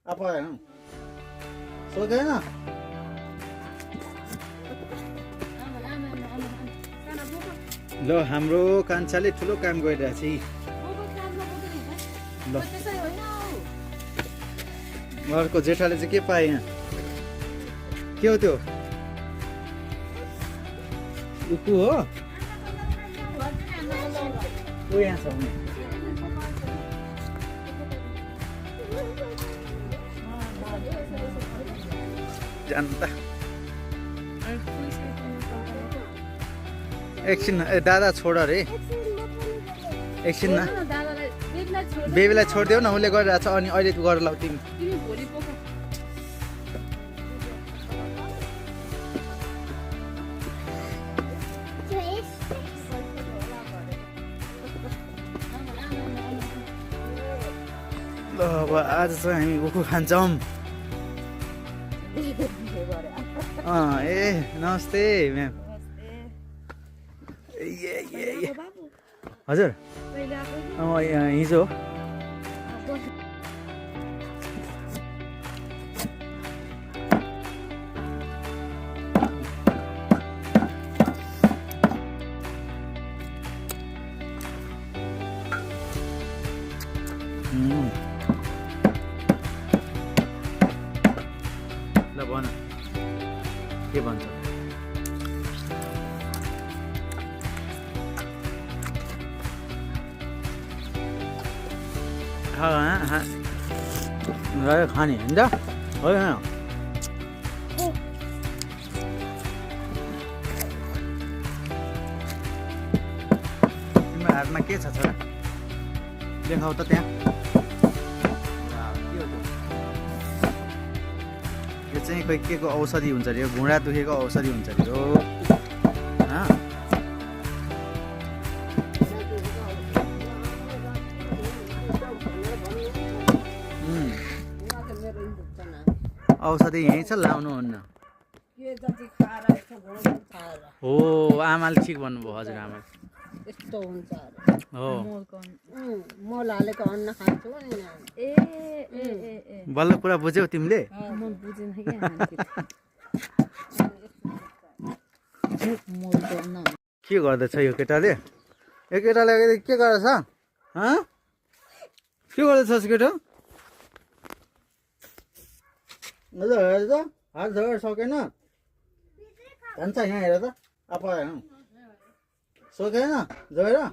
apa ya? So gaya na? ल हाम्रो कान्छाले ठुलो काम गरिरहेछ ल अर्को जेठाले चाहिँ के पाए यहाँ के हो त्यो उकु हो ऊ यहाँ छ भने जान्दा एकछिन दादा छोड रे एकछिन न बेबीलाई छोडिदेऊ न उसले गरिरहेको छ अनि अहिले गरेर लाउ तिमी ल अब आज चाहिँ हामी उखु खान्छौँ ए नमस्ते म्याम हजुर हिजो ल भन के भन्छ खाने होइन होइन तिम्रो हातमा के छ छोरा देखाऊ त त्यहाँ यो चाहिँ खोइ के को औषधि हुन्छ अरे यो घुँडा दुखेको औषधि हुन्छ अरे यो औषधि यहीँ छ लाउनुहुन्न हो आमाले ठिक भन्नुभयो हजुर आमा यस्तो हुन्छ हो मल हालेको अन्न खान्छु ए बल्ल कुरा बुझ्यौ तिमीले म बुझेन के गर्दैछ यो केटाले यो केटाले के गर्दैछ के गर्दैछ केटा हजुर हेर त हात झगडा सकेन जान्छ यहाँ हेर त apa सकेन झगडा